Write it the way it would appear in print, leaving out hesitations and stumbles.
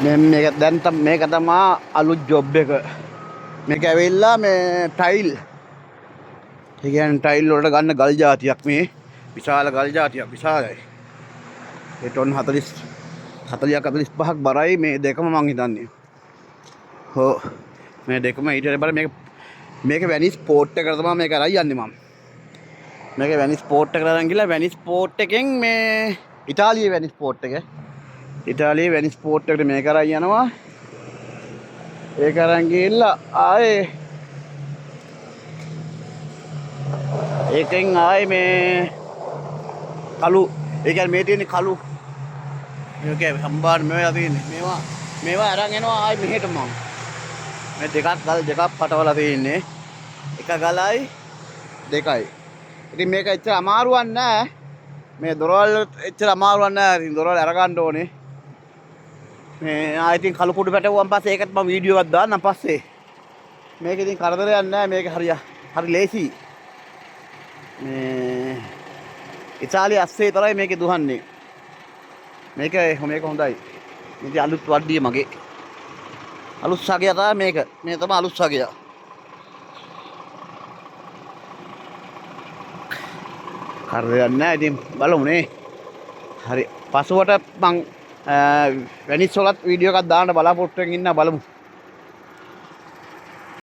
මේක දැන් මේක තමා අලුත් ජොබ් එක. මේක ඇවිල්ලා මේ ටයිල්. ඒ කියන්නේ ටයිල් වලට ගන්න ගල් ජාතියක් මේ. විශාල ගල් ජාතියක් විශාලයි. ඒ ටොන් 40 40ක් 45ක් බරයි මේ දෙකම මං හිතන්නේ. ඔව් මේ දෙකම ඊට බර මේක මේක වැනිස් පෝට් එකට තමයි මේක අරන් යන්නේ මම. මේක වැනිස් පෝට් එකට අරන් ගිහලා වැනිස් පෝට් එකෙන් මේ ඉතාලියේ වැනිස් පෝට් එක. ඉතාලියේ වැනිස් පෝට් එකට මේක අරන් යනවා. ඒක අරන් ගිහිල්ලා ආයේ ඒකෙන් ආයේ මේ කළු, ඒ කියන්නේ මේ තියෙන්නේ කළු. මේක හම්බාන මේවා තියෙන්නේ. මේවා මේවා අරන් එනවා ආයේ මෙහෙට මං. මේ දෙකක් ගල් දෙකක් පටවලා තියෙන්නේ. එක ගලයි දෙකයි. ඉතින් මේක එච්චර අමාරුවක් නෑ. මේ දොරවල් එච්චර අමාරුවක් නෑ. ඉතින් දොරවල් අරගන්න ඕනේ. මේ ආ ඉතින් කළු කුඩු පැටවුවන් පස්සේ ඒකත් මම වීඩියෝ එකක් දාන්නම් පස්සේ. මේක ඉතින් කරදරයක් නෑ. මේක හරි ලේසි. මේ ඉතාලිය අස්සේ විතරයි මේකේ දුහන්නේ. මේක මේක හොඳයි. ඉතින් අලුත් වඩිය මගේ. අලුත් සගය තමයි මේක. මේ තමයි අලුත් සගය. කරදරයක් නෑ. ඉතින් බලමු නේ. හරි. පසුවට මං වැනිස් වලත් වීඩියෝ එකක් දාන්න බලාපොරොත්තු වෙමින් ඉන්නා බලමු.